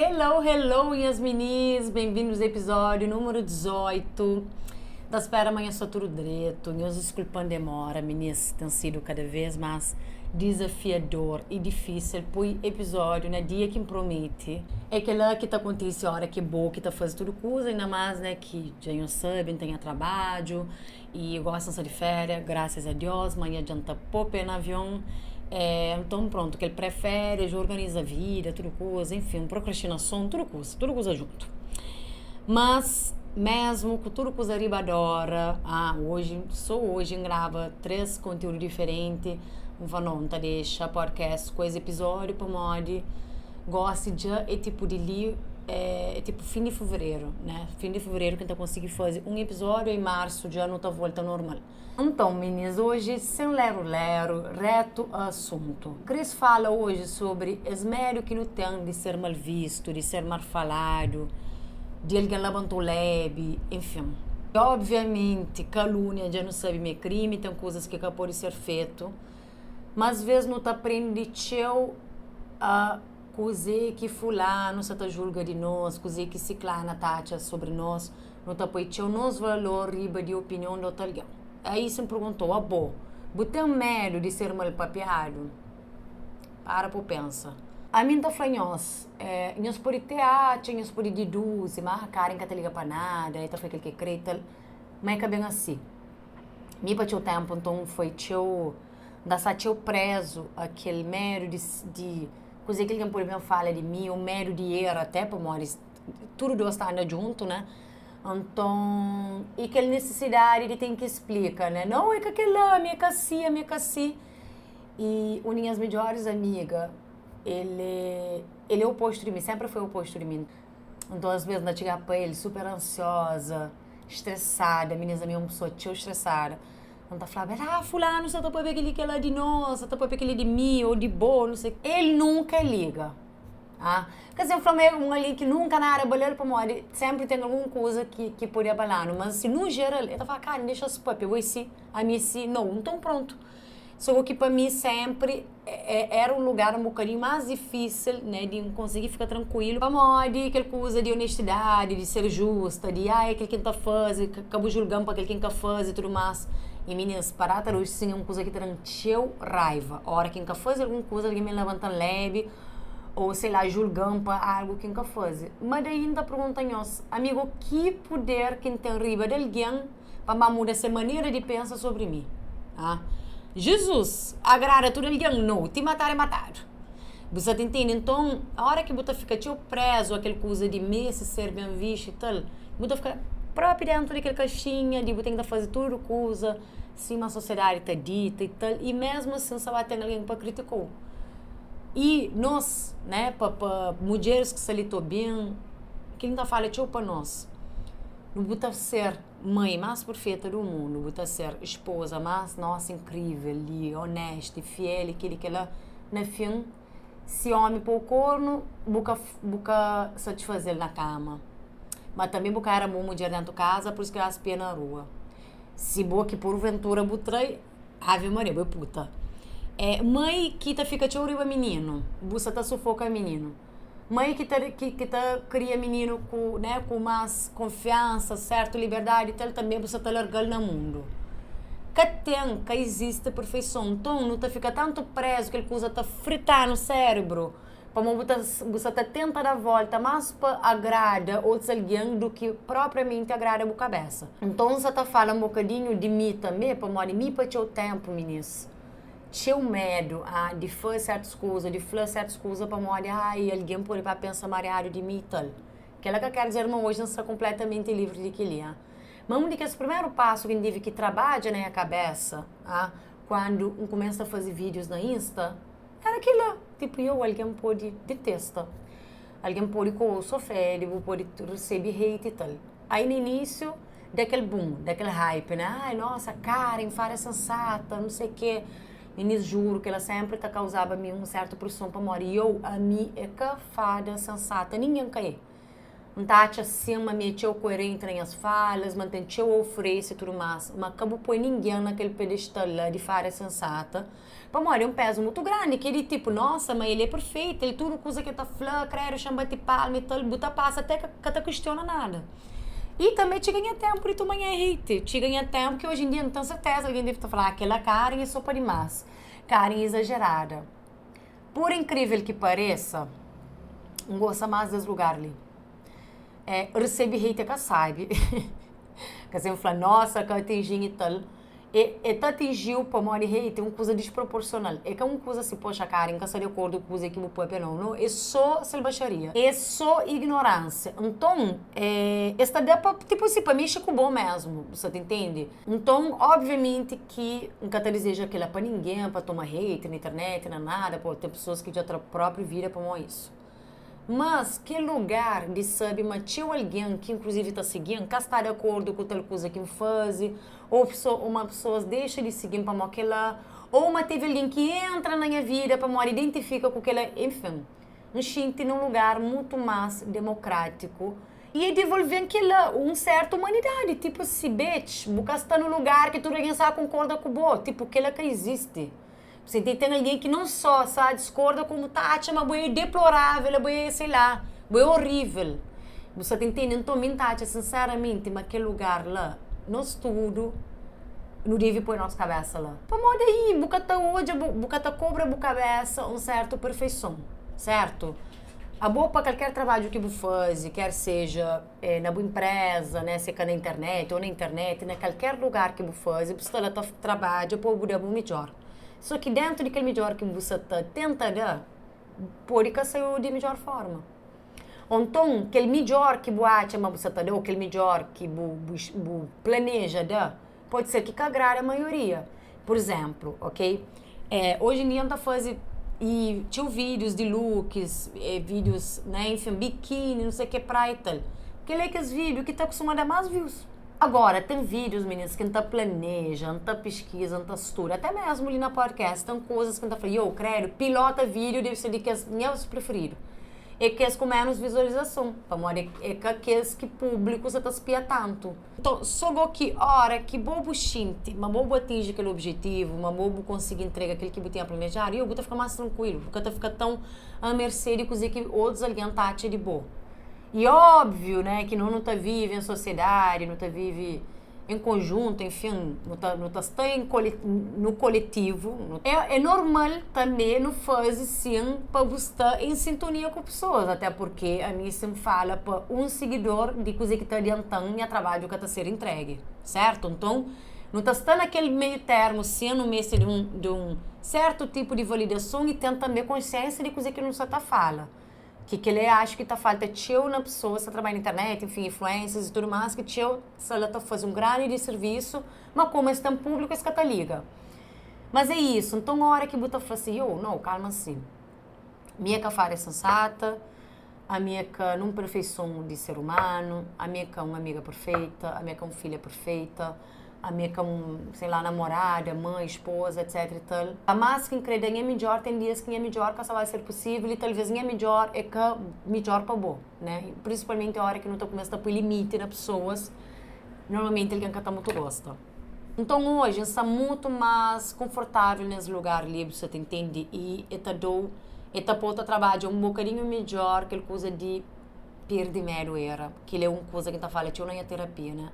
Hello, hello, nhas minis! Benvindos a episódio número 18. Ta spera ma nhos sta tudu dretu. Nhos diskulpa-m demora, minis. Ten sidu kada vez más dizafiador y difísil poi episódio na dia ki N promete. É kel-la ki ta kontise óra ki bo ki ta faze tudu kuza, inda más, né, ki dja nhos sabe, N ten nha trabadju y gósi N sta di féria, grasas a Diós, manha dja N ta pô pé na avion. É, nton prontu, kel pré-férias, organiza vida, tudu kuza, enfin, prokrastinason, tudu kuza, tudu kuza djuntu. Mas, mésmu ku tudu kuza riba d'óra, ah, oji, sô oji N grava 3 konteúdu diferenti, N fla, nau, N ta dexa podcast ku es epizódiu pamodi gósi dja é tipu di li, é tipu fin di fevereru, né? Fin di fevereru ki N ta konsigi faze un epizódiu, i marsu dja nu ta volta normal. Nton, minis, oji sen leru-leru, retu a asuntu. Kris fala oji sobri es medu ki nu ten di ser mal vistu, di ser mal faladu, di algen labanta-u lebi, enfin. Obviamenti, kalúnia dja nu sabe ma é krimi, ten kuzas ki ka pode ser fetu, ma asves nu ta prende txeu a kuzê ki fulanu sa ta julga di nos, kuzê ki siklana ta atxa sobri nos. Nu ta poi txeu nos valor riba di opinion di otu algen. Aí si N pergunta-u, Abo, bu ten medu di ser mal papiadu? Para pa bu pensa. Ami N ta fla nhos, nhos pode te atxa, nhos pode diduzi ma Karen ka ta liga pa nada, el ta fla kel ki el kre i tal, ma é ka ben asi. Mi pa txeu ténpu nton N foi txeu, N ta sta txeu prézu a kel medu di kuzê ki algen pode ben fala di mi, ô medu di era até, pamodi tudu dos ta anda djuntu, né? Anton, i kel nisisidadi di ten ki splika, né? Nau, é ka kel-la, ami é ka si, ami é ka si. I un di nhas midjóris amiga, el é, el é opostu di mi, sénpri foi opostu di mi. Nton, asves, N ta txiga pa el super ansioza, stresada, minis, ami é un pesoa txeu stresada. N ta flaba el, ah, fulanu sa ta pâpia kel-li, kel-la di nos, sa ta pâpia kel-li di mi ô di bo, nu sei. El nunka liga. Ah, quer dizer, fla ma é un algen ki nunka nada abala-l pamodi sénpri ten algun kuza ki ki pode abala-nu, mas si nu jeral, el ta fla, Karen, dexa-s papia, bo é si, ami é si, nau, nton prontu. Sô ki pa mi sénpri éra un lugar un bokadinhu más difísil, né, di N konsigi fika trankuilu pamodi kel kuza di onestidadi, di ser justa, di ah, é kel ki N ta faze, ka bu julga-m pa kel ki N ka faze i tudu más. I minis, pa data di oji, sin é un kuza ki ta da-m txeu raiva, óra ki N ka faze algun kuza, algen ben labanta-m lébi, Ou sei lá, julga-m pa algu ki N ka faze. Ma daí N ta pergunta nhos, amigu, ki puder ki N ten riba di algen pa N ba muda se manera di pensa sobri mi? Ha? Jizus agrada tudu algen? Nau, ti matadu é matadu. Bu sa ta intende? Nton, óra ki bu ta fika txeu prézu a kel kuza di meste ser ben vistu i tal, bu ta fika própi déntu di kel kaxinha di bu ten ki ta faze tudu kuza sima sosiedadi ta dita i tal, i mésmu asin sa ba ten algen pa kritika-u. I nos, né, pa pa mudjeris ki sta li ta obi-m, kel-li N ta fala txeu pa nos, nu bu ta ser mãe más perfeta du mundu, bu ta ser espoza más, nossa, inkrivel i onesta i fiel i kel-li kel-la, na fin, si ómi pô-u kornu, bu ka bu ka satisfaze-l na kama. Ma tanbe bu ka éra bon mudjer déntu kaza, pur isu ki el spia na rua. Si bo ki purventura bu trai, Ave Maria, bo é puta. É mãe ki ta fika txeu riba mininu, bu sa ta sufoka mininu. Mãe ki ta ki, ki ta kria mininu ku, né, ku más konfiansa, sertu liberdadi i tal, tanbe bu sa ta larga-l na mundu. Ka ten, ka izisti perfeison. Nton, nu ta fika tantu prézu, kel kuza ta frita-nu sérebru. Pamodi bu ta bu sa ta tenta da volta más pa agrada otus algen du ki propriamenti agrada bu kabesa. Nton N sa ta fala un bokadinhu di mi tanbe, pamodi mi pa txeu tenpu minis, txeu medu a di faze sertus kuza, di fla sertus kuza pamodi ai algen pode ba pensa mariadu di mi i tal. Kela ka ker dizer ma oji N sta konpletamenti livri di keli, a. Ma un di kes primeru pasu ki N divi ki trabadja na nha kabesa, a, kuandu N kumesa faze vídius na Insta, Era kila, tipu yo algen pode ditesta, algen pode ku sofredi, bu pode resebe hate i tal. Ai na inísiu da kel boom, da kel hype, né? Ai nossa, Karen, fada sensata, não sei ke. Minis juru kila sempri ta kauzaba mi un sertu preson pamodi yo ami é ka fada sensata, ningen ka é. N ta atxa sin ma mi é txeu koerenti na nhas falas, ma N ten txeu a oferese i tudu más, ma ka bu poi ningen na kel pedestal la di fada sensata, pamodi é un pézu mutu grandi ki é di tipu, nosa, ma el é perfeitu, el tudu kuza ki el ta fla, kredu, xa-m bati palma i tal, bu ta pasa até ka ta kustiona nada. I tanbe txiga nha ténpu di tuma nha hate, txiga nha ténpu ki oji en dia N ten serteza algen debe ta fla, ah, kel-la Karen é so pa dimás, Karen é izajerada. Pur inkrivel ki paresa, N gosta más des lugar li. É, resebe hate é ka sabi. Ka sen fla, nossa, ka atinjin i tal. E, e ta atinjiu pamodi hate é un kuza disproporsional. É ka un kuza si, poxa, Karen, N ka sta di akordu ku kuza ki bu papia, nau. No, é so selbaxaria. É so ignoránsia. Nton, é, es ta da pa, tipu si, pa mexe ku bo mesmu, bu sa ta intende? Nton, obviamenti ki N ka ta dizeja kila pa ningen, pa toma hate na internet, na nada, po ten pesoas ki dja tra propriu vida pamo isu. Mas, kel lugar di sabe ma txeu algen ki inkluzivi ta sigi-m ka sta di akordu ku tal kuza ki N faze, ô pesoa ma pesoas dexa di sigi-m pamo kila, ô ma tevi algen ki entra na nha vida pamodi identifika ku kila, enfin, N xinti nun lugar mutu más demokrátiku i e divolve-m kila, un sértu umanidadi, tipu si, bitch, bu ka sta nun lugar ki tudu algen sa konkorda ku bo, tipu, kila ka izisti. Você tem ten algen ki non só sa diskorda komu ta atxa ma bo é deplorável, bo é, sei lá, bo é orível. Bu sa ta intende? Nton, mi N ta atxa sinseramenti ma kel lugar la, nos tudu nu debe poi nos kabésa la. Pamodi aí bu ka ta odja, bu ka ta kobra bu kabésa un sértu perfeison, sértu? Abo pa kalker trabadju ki bu faze, ker seja na bu inpreza, né, se ka na internet ou na internet, na kalker lugar ki bu faze, bu sta la ta trabadja pa bu da bu midjor. So ki dentu di kel midjor ki bu sa ta tenta da, pode ka saiu di midjor forma. Ou nton, kel midjor ki bu atxa ma bu sa ta da ou kel midjor ki bu bu planeja da, pode ser ki ka agrada maioria. Pur izénplu, ok, oji en dia N ta faze i txeu vídius di looks, vídius, né, enfin, bikini, não sei ke, praia i tal. Kel-la é kes vídiu ki ta kustuma da más views. Agora, ten vídius, minis, ki N ta planeja, N ta piskiza, N ta studa, até mésmu li na podcast, ten kuzas ki N ta fla, yo, kredu, pilota vídiu debe ser di kes nhas prifiridu. É kes ku ménus vizualizason, pamodi é ka kes ki públiku sa ta spia tantu. Nton, sô bo ki óra ki bo bu xinti ma bo bu atinji kel obijetivu, ma bo bu konsigi ntrega kel ki bu tinha planejadu, yo, bu ta fika más trankuilu, bu ka ta fika tãu a mersê di kuzê ki otus algen ta atxa di bo. E óbviu, né, ki no nu ta vive en sosiedadi, nu ta vive en konjuntu, enfin, nu ta nu ta sta en kole nu koletivu. É é normal tanbê nu faze sin pa bu sta en sintonia ku pesoas, até purke ami si N fala pa un sigidor di kuzê ki ta adianta-m, nha trabadju ka ta ser intregi, sértu? Nton, nu ta sta na kel meiu termu sin, nu meste di un di un sértu tipu di validason i ten tanbê konsiénsia di kuzê ki nu sta ta fala. Ki kel-li acho ki ta falta txeu na pesoas ta trabadja na internet, enfin, influencers i tudu más, ki txeu sta la ta faze un grandi disservisu, ma komu es ten públiku es ka ta liga. Mas é isu, nton óra ki bu ta fla si, yo, no, kalma si, mi é ka fada sensata, ami é ka nun perfeison di ser umanu, ami é ka un amiga perfeita, ami é ka un filha perfeita, Ami é ka un, sei lá, namorada, mãe, esposa, etc e tal. Pa más ki N krê da nha midjór, ten dias ki nha midjór ka sa ba ser pusível i talvês nha midjór é ka midjór pa bo, né? Prinsipalmenti óra ki nu ta kumesa ta poi limiti na pesoas, normalmenti algen ka ta mutu gosta. Nton oji N sta mutu más konfortável nes lugar li, bu sa ta intende? I e ta da-u, e ta pô-u ta trabadja un bokadinhu midjór kel kuza di perde medu era. Kel-li é un kuza ki N ta fala txeu na nha terapia, né?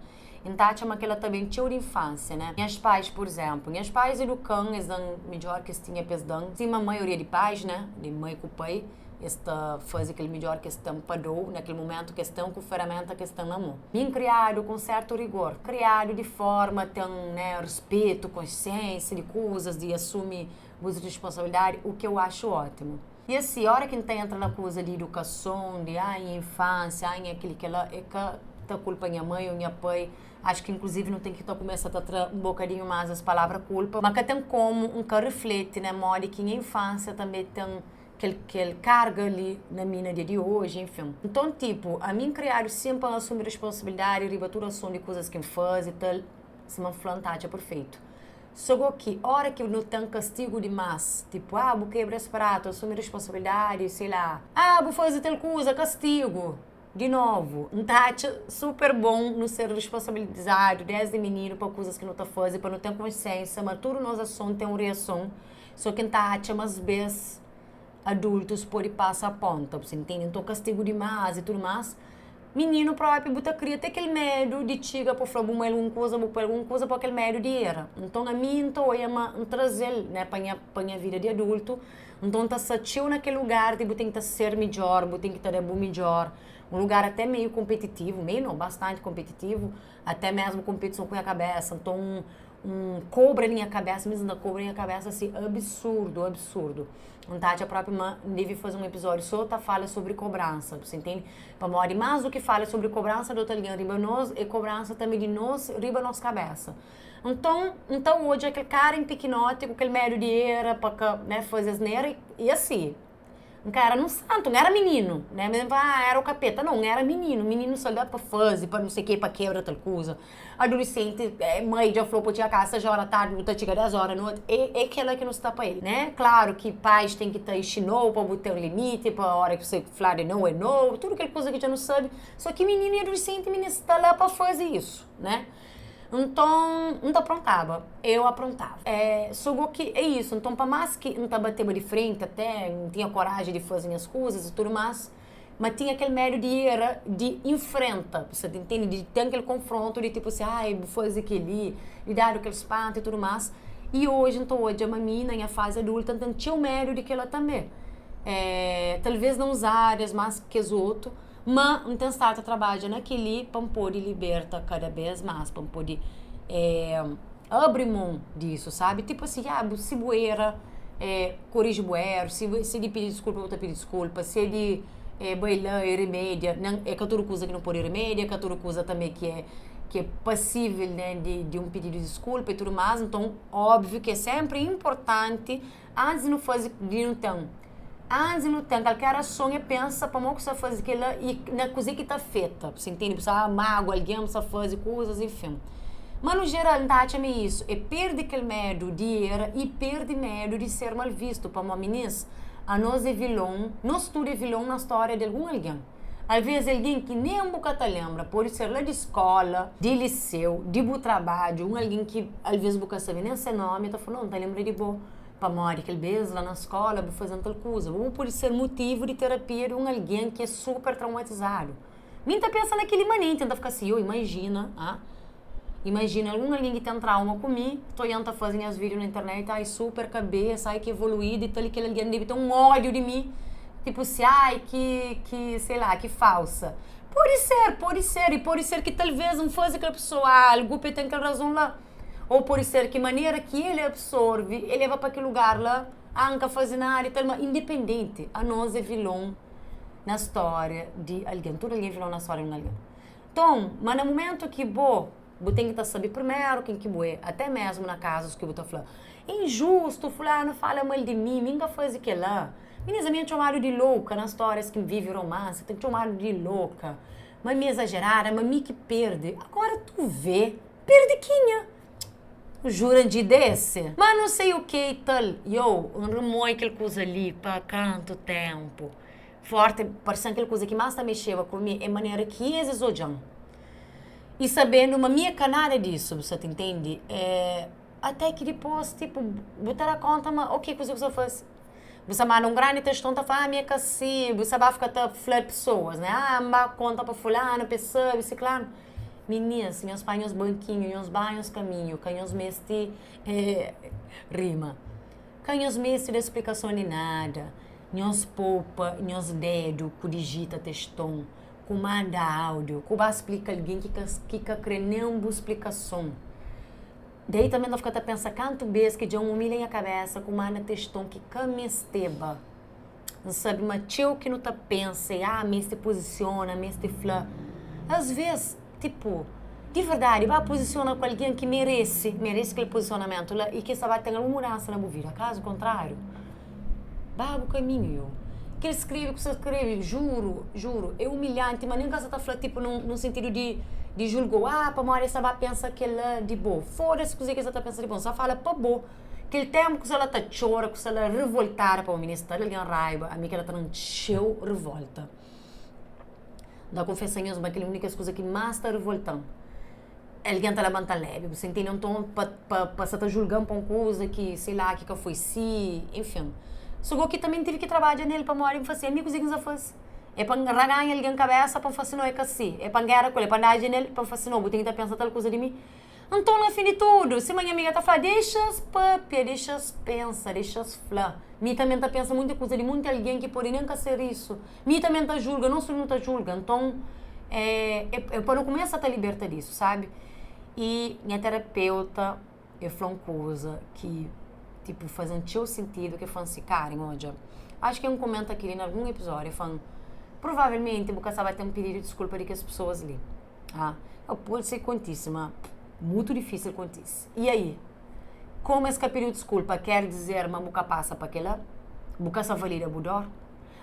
N ta atxa ma kel-la ta ben txeu di infánsia, né? Nhas pais, pur izénplu, nhas pais eduka-m, es da-m midjór ki es tinha pa es da-m, sima maioria di pais, né? Di mai ku pai, es ta faze kel midjór ki es ten pa da-u na kel momentu ki es ten ku feraménta ki es ten na mô. Mi N kriadu ku un sértu rigor, kriadu di fórma ten, né, ruspetu, konsiénsia di kuzas, di asumi bus responsabilidadi, u ki eu axu ótimu. I asi, óra ki N ta entra na kuza di idukason, di ah, nha infánsia, ah, nha kel-li, kel-la, é ka ta kulpa nha mai ô nha pai. Acho ki inkluzivi nu ten ki ta kumesa ta tra un bokadinhu más es palavra kulpa. Ma ka ten komu N ka rifleti, né, modi ki nha infánsia tanbe ten kel kel karga li na mi na dia di oji, enfin. Nton, tipu, ami N kriadu sin pa N asumi responsabilidadi riba tudu ason di kuzas ki N faze, tal, sima N fla, N ta atxa perfeitu. Sô go ki óra ki nu ten kastigu dimás, tipu, ah, bu kebra es pratu, asumi responsabilidadi, sei lá, ah, bu faze tal kuza, kastigu. Di novu, N ta atxa super bon nu ser responsabilizadu desdi mininu pa kuzas ki nu ta faze, pa nu ten konsiensia ma tudu nos ason ten un reason, so ki N ta atxa ma asbes adultus pode pasa ponta, bu sa intende? Nton kastigu dimás i tudu más, mininu propi bu ta kria te kel medu di txiga pa fla bu mai algun kuza, bu pai algun kuza pa kel medu di era. Nton ami N ta oia ma N traze-l, né, pa nha pa nha vida di adultu, Nton ta sta txeu na kel lugar di bu ten ki ta ser midjór, bu ten ki ta da bu midjór. Un lugar até meiu konpetitivu, meiu nau, bastanti konpetitivu, até mésmu konpetison ku nha kabésa. Nton un un kobra di nha kabésa, mi N ta kobra nha kabésa si absurdu, absurdu. N ta atxa própi ma N debe faze un epizódiu sô ta fala sobri kobransa, bu sa intende? Pamodi más du ki fala sobri kobransa di otu algen riba nos, é kobransa tanbê di nos riba nos kabésa. Nton, N ta odja kel kara pikinoti ku kel medu di era pa ka, né, faze asnera i asi. N ka era nun santu, N era mininu, né, mi fla, ah, era o kapeta. Nau, N era mininu, mininu sa da pa faze, pa nusê ke, pa kebra tal kuza. Adulisenti, mai dja fla-u pa txiga kasa 6 ora tardi, bu ta txiga 10 ora noti, é kela ki nu sta pa el, né. Klaru ki pais ten ki ta inxina-u pa bu ten limiti, pa ora ki bu fla di nau é nau, tudu kel kuza ki dja nu sabe. So ki mininu i adulisenti, mininu sta la pa faze isu, né. Nton, N ta aprontaba, eu aprontava. É, sogo ki é isu. Nton, pa más ki N ta bateba di frenti até, N tinha koraji di faze nhas kuzas i tudu más, ma tinha kel medu di era, di infrenta, bu sa ta intende? Di ten kel konfrontu di tipu si, ai, bu faze kel-li, di dadu kel spantu i tudu más. I oji N ta odja ma mi, na nha fazi adulta, N ten txeu medu di kel-la tanbê. É, talvês na uns árias más ki kes otu. Ma N ten stadu ta trabadja na kel-li pa N pode liberta kada bês más, pa N pode abri mon disu, sabe? Tipu asi, ah, si bu era, koriji bu eru, si é di pidi diskulpa, bu ta pidi diskulpa, si é di bai la i rimedia, nen é ka tudu kuza ki nu pode rimedia, é ka tudu kuza tanbê ki é ki é pasível, né, di un pididu di diskulpa i tudu más. Nton, óbviu ki é sénpri inportanti Antis di nu faze di nu ten Antis di nu ten kalker ason é pensa pamodi ku sta faze kila i na kuze ki ta afeta bu sa intende bu sta magua algen bu sta faze kuzas enfin ma nu jeral N ta atxa ma é isu é perde kel medu di era i perde medu di ser mal vistu pamodi minis anos é vilon nos tudu é vilon na stória di algun algen. Alvês algen ki nen bu ka ta lenbra, pode ser la di skóla, di liseu, di bu trabadju, un algen ki alvês bu ka sabe nen se nómi, ta fla, N ta lenbra di bo pamodi kel bês la na skóla bu faze-m tal kuza. Bu pode ser motivu di terapia di un algen ki é super traumatizadu. Mi N ta pensa na kel-li manenti, N ta fika si, imajina, ah, imajina algun algen ki ten trauma ku mi, ta oian ta faze nhas vídiu na internet, ai super kabesa, ai ki evoluídu i tal, i kel algen debe ten un ódiu di mi, tipu si, ai ki, ki, sei la, ki falsa. Pode ser, pode ser, i pode ser ki talvês N faze kel pesoa algu pa el ten kel razon la. Ou pode ser ki manera ki el absorve, el leba pa kel lugar la, ah, N ka faze nada i tal, ma independenti, anos é vilon na stória di algen, tudu algen é vilon na stória di un algen. Nton, ma na mumentu ki bo, bu ten ki ta sabe primeru ken ki bu é, até mesmu na kazus ki bu ta fla, É injustu, fulanu fala mal di mi, mi N ka faze kela. Minis, ami N txomadu di louka na stórias ki N vive romansi, ta txomadu di louka, ma mi é izajerada, ma mi ki perde. Agora tu vê, perde kenha? Jura di dese? Ma nu sei u ke i tal. Yo, N remoi kel kuza li pa kantu tenpu. Forte, parse-m kel kuza ki más ta mexeba ku mi é manera ki es es odja-m. I sabendu ma mi é ka nada disu, bu sa ta intende? É, até ki dipôs, tipu, bu ta da kónta ma ok, kuza ki bu sta fase. Bu sta manda un grandi texton ta fla, ah, mi é ka si, bu sta ba fika ta fla pesoas, né? Ah, N ba konta pa fulanu pa es sabe, siklanu. Minis, nhos panha nhos bankinhu, nhos ba nhos kaminhu, ka nhos meste rima. Ka nhos meste da splikason di nada. Nhos popa nhos dedu ku dijita teston, ku manda audiu, ku ba splika algen ki ka ki ka kre nen bu splikason. Daí tanbe N ta fika ta pensa kantu bes ki dja N umilha nha kabesa ku manda teston ki ka mesteba. N sabe ma txeu ki nu ta pensa é, ah, meste pozisiona, meste fla. Asves, tipu, di verdadi, ba pozisiona ku algen ki merese, merese kel pozisionamentu la i ki sta ba ten algun mudansa na bu vida. Kazu kontráriu, ba bu kaminhu, yo. Kel skrebe ku sta skrebe, juru, juru, é umilhanti, ma nen ka sa ta fla, tipu, nun sentidu di di julga-u, ah, pamodi es sta ba pensa kel-la di bo. Foda-se kuzê ki es sta ta pensa di bo, N sta fala pa bo. Kel ténpu ku sta la ta txora, ku sta la revoltada pamodi mi sta da algen raiba, ami kel-la ta da-m txeu revolta. N ta konfesa nhos ma kel é un di kes kuza ki más ta rivolta-m. Algen ta labanta lébi, bu sa intende? Nton, pa, pa, pa sa ta julga-m pa un kuza ki, sei la, ki ka foi si, enfin. So go ki tanbe N tive ki trabadja nel pamodi N fla si, ami kuzê ki N sa faze? É pa N raganha algen kabésa pa N fla si, no, é ka si. É pa N géra ku el, é pa N dadja nel pa N fla si, no, bu ten ki ta pensa tal kuza di mi. Nton, na fin di tudu, sima nha amiga ta fla, dexa-s pâpia, dexa-s pensa, dexa-s fla. Mi tanbe N ta pensa monti kuza di monti algen ki pode nen ka ser isu. Mi tanbe N ta julga, nos tudu nu ta julga. Nton, é é pa nu kumesa ta liberta disu, sabi? I nha terapeuta, el fla un kuza ki, tipu, faze-m txeu sentidu, ki el fla-m si, Karen, odja, axu ki N kumenta kel-li na algun epizódiu, el fla-m, Provavelmenti bu ka sta ba ten pididu diskulpa di kes pesoas li. Ah, pode ser ki kontise, ma mutu difísil kontise. I aí? Komu es ka pidiu diskulpa, ker dizer ma bu ka pasa pa kila? Bu ka sa valida bu dor?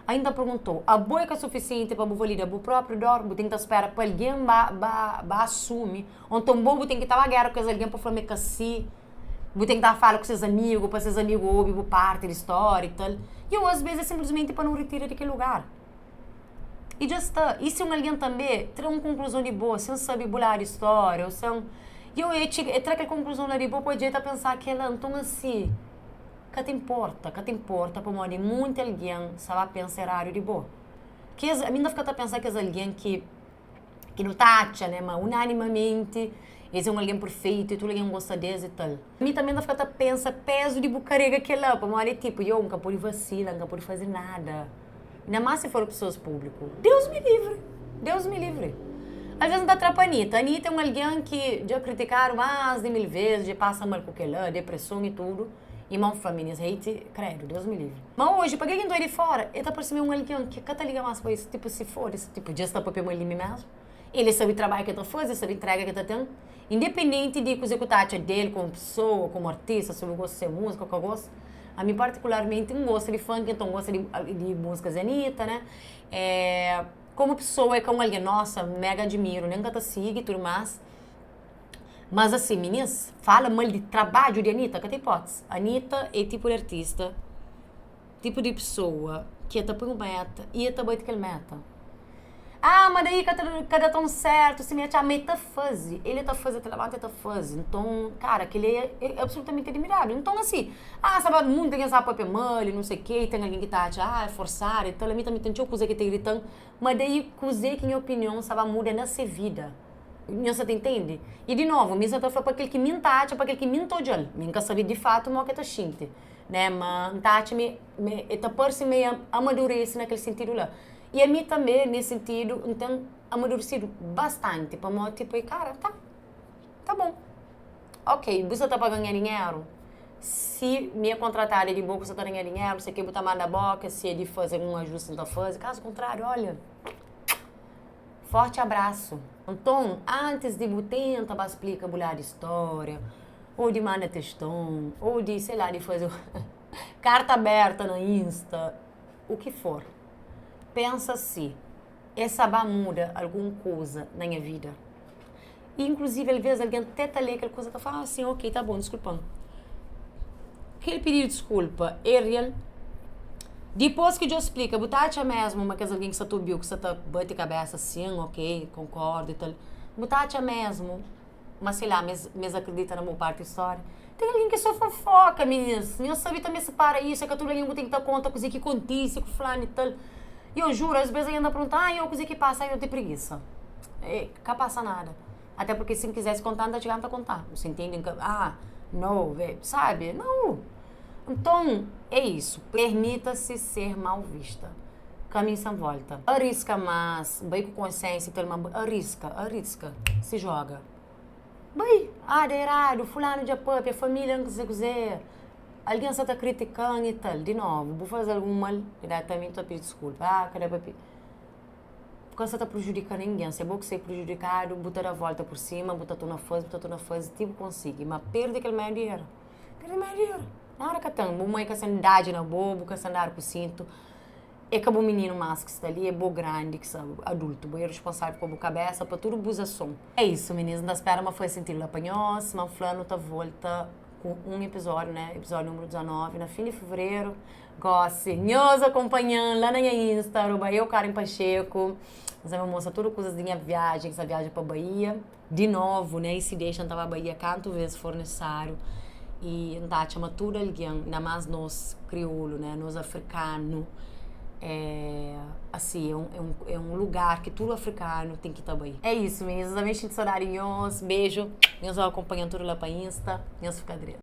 Ainda perguntou, abo é ka sufisienti pa bu valida bu própriu dor? Bu ten ki ta spera pa algen ba ba ba asumi? Ô nton bo bu ten ki ta ba géra ku kes algen pa fla ma é ka si? Bu ten ki ta fala ku ses amigu pa ses amigu obi bu parti di stória i tal? I ô asbes é sinplismenti pa nu ritira di kel lugar. I dja sta. I si un algen tanbê tra un konkluzon di bo sen sabe bu ladu di stória ô sen. I ô e txiga e tra kel konkluzon la di bo pode dja e ta pensa kel-la. Nton asi, ka ta inporta, ka ta inporta pamodi monti algen sta ba pensa eradu di bo. Kes, ami N ta fika ta pensa kes algen ki ki nu ta atxa, né, ma unanimamenti es é un algen perfeitu i tudu algen gosta des i tal. Mi tanbê N ta fika ta pensa pézu di bu karega kel-la pamodi é tipu, yo, N ka pode vasila, N ka pode faze nada. Inda más si for pesoas públiku. Deus mi livri! Deus mi livri! Alvês N ta tra pa Anita. Anita é un algen ki dja kritikadu más di mil vês, dja pasa mal ku kel-la, depreson i tudu. I ma N fla, Minis, hate, kredu, Deus mi livri. Ma oji, pa kel ki N ta oi di fóra, el ta parse-m un algen ki ka ta liga más pa isu. Tipu, si foda-se, tipu, dja es ta papia mal di mi mésmu. El sabe trabadju ki el ta faze, el sabe ntrega ki el ta ten. Independenti di kuzê ku ta atxa del komu pesoa, komu artista, si bu gosta di se múzika ô ka gosta. Ami partikularmenti N gosta di funk, nton N gosta di di múzikas di Anitta, né? Komu pesoa é ka un algen, nossa, N mega admiru, nen N ka ta sigi i tudu más. Mas asin, minis, fala mal di trabadju di Anitta ka ta ipótisi. Anitta é tipu di artista, tipu di pesoa ki e ta poi un méta i e ta bati kel méta. Ah, ma daí ka ta ka da tão certo, si mi atxa, ma e ta faze, el ta faze, el ta labanta, el ta faze. Nton, kara, kel-li é é absolutamenti admirável. Nton, asi, ah, sa munti algen sa papia mal i num sei ke, i ten algen ki ta atxa, ah, é forsadu i tal, ami tanbe ten txeu kuza ki ta irita-m, ma daí kuzê ki nha opinion sa ba muda na se vida? Nhos sa ta intende? I di novu, mi sa ta fla pa kel ki mi N ta atxa, pa kel ki mi N ta odja-l. Mi N ka sabe di fatu mo ki el ta xinti, né? Ma N ta atxa ma ma el ta parse ma el amadurese na kel sintidu la. I ami tanbe, nes sintidu, N ten amaduresidu bastanti, pamodi tipo, e kara, ta, ta bon, ok, bu sa ta paga-m nha dinheru? Si mi é kontratada di bo, bu sa ta da nha dinheru, si ke bu ta manda boka, si é di faze algun ajusti N ta faze, kazu kontráriu, olha. Forti abrasu! Nton, antis di bu tenta ba splika bu ladu di stória, ô di manda teston, ô di, sei lá, di faze karta aberta na Insta, u ki for, pensa si, Es sa ba muda algun kuza na nha vida? I inkluzivi alvês algen te ta lé kel kuza ta fla, ah, sin, ok, ta bon, diskulpa-m. Kel pididu di diskulpa é real? Dipôs ki dja splika, bu ta atxa mésmu ma kes algen ki sta ta obi-u, ki sta ta bate kabésa, sin, ok, konkordu i tal, bu ta atxa mésmu ma sei la, ma es akridita na bu parti di stória? Ten algen ki é sô fofoka, minis. Nhos sabe tanbê sipara isu, é ka tudu algen ku ten ki ta konta kuzê ki kontise ku fulanu i tal. I eu juro, às vezes algen ta pergunta, ah, eu kuzê ki pasa? Ai, eu ten prigisa. E ka pasa nada. Até porque se N quisesse contar, N ta txigaba N ta contar. Você entende? N ka, ah, no, sabe? Não. Nton, é isso. Permita-se ser mal vista. Caminho sem volta. Arrisca más, bai ku konsiênsia i tal, ma arrisca, arrisca, se joga. Bai! Ah, da eradu, fulanu dja papia, família N kuzê kuzê, algen sa ta kritika-m i tal. Di novu, bu faze algun mal, diretamenti ta pidi diskulpa. Ah, ka da pa pidi. Bu ka sa ta prujudika ningen. Si é bo ki sai prujudikadu, bu ta da volta pur sima, bu ta torna faze, bu ta torna faze ti bu konsigi. Ma perde kel medu di era. Perde medu di era. Nada ka ten. Bu mai ka sen dadji na bo, bu ka sen dadu ku sintu. É ka bu mininu más ki sta li, é bo grandi ki sta adultu. Bo é responsável pa bu kabésa, pa tudu bus ason. É isu, minis. N ta spera ma foi sentidu la pa nhos. Ma N fla, nu ta volta. Ku un episódio, né? Episódio número 19, na fim de fevereiro. Gosi, nhos acompanha-m lá na nha Insta, arroba eu Karen Pacheco. Nhos vai mostra tudo coisas de minha viagem, essa viagem para Bahia. De novo, né? E se deixam tava Bahia canto vezes for necessário. E N ta atxa ma tudu algen, inda más nos kriolu, né, nos afrikanu, é asi, é un, é un, é un lugar ki tudu afrikanu ten ki ta bai. É isu, minis, nhos ta ben xinti sodadi nhos. Beju, nhos bai akonpanha-m tudu la pa Insta, nhos fika dretu.